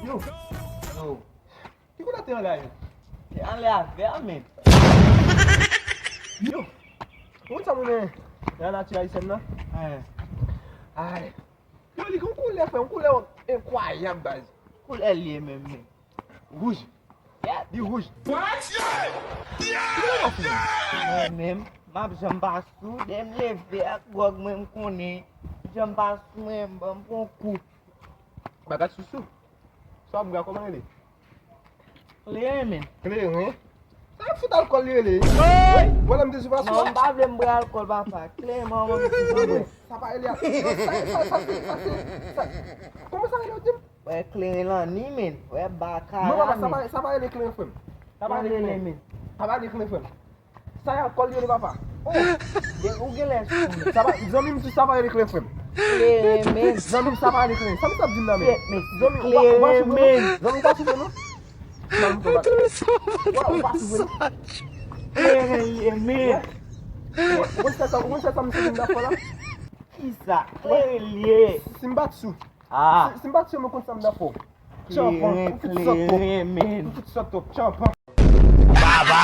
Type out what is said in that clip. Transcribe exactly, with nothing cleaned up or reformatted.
Yo. Yo. Ki koulè te anlè a yo? Te anlè a vè, men. Yo. Ou konn sa m renmen nan nati ayisyèn nan? Ay. Yo, li gen yon koulè, frè, yon koulè enkwayab, baz. Koulè l ye menm, men. Wouj. Li wouj. Mwen menm, m ap janm pa sou, depi m leve ak gwòg mwen, m konnen, janm pa sou mwen, m ban m pran kou. Bagay sousou. Sa w ap bwè, kòman l rele? Kleren, men. Kleren? Sa ap fout alkòl li rele? Wi. Wè lè m te sou paswa? Non, m pa vle m bwè alkòl, papa. Kleren, manman m, manman m. Sa pa rele a. Sa, sa, sa, sa, sa, sa, sa. Kòman sa rele, w di m? Wè kleren lan ni, men. Wè baka. Non, papa, sa pa, sa pa rele kleren, frè m. Sa pa rele kleren, men. Sa pa rele kleren, frè m. Sa e alkòl li rele, papa. Oh, ou gen lè sou. Sa pa, zanmi m di sa pa rele kleren, frè m. Kleren, men. Zanmi m, sa pa rele kleren. Sa m t ap di m nan, men. Zanmi, ou pa, ou pa soufle, non? Zanmi, ou pa soufle, non? Ou pa soufle, non? Kleren li ye, men. Ou konn sa, ou konn sa misye vin da fò la? Kisa? Kleren li ye. Si m bat sou. Ah. Si, si m bat sou, mwen konn sa m da fò. Tchanpan, ou fout sòt twòp. Kleren, men. Ou fout sòt twòp, tchanpan. Baba.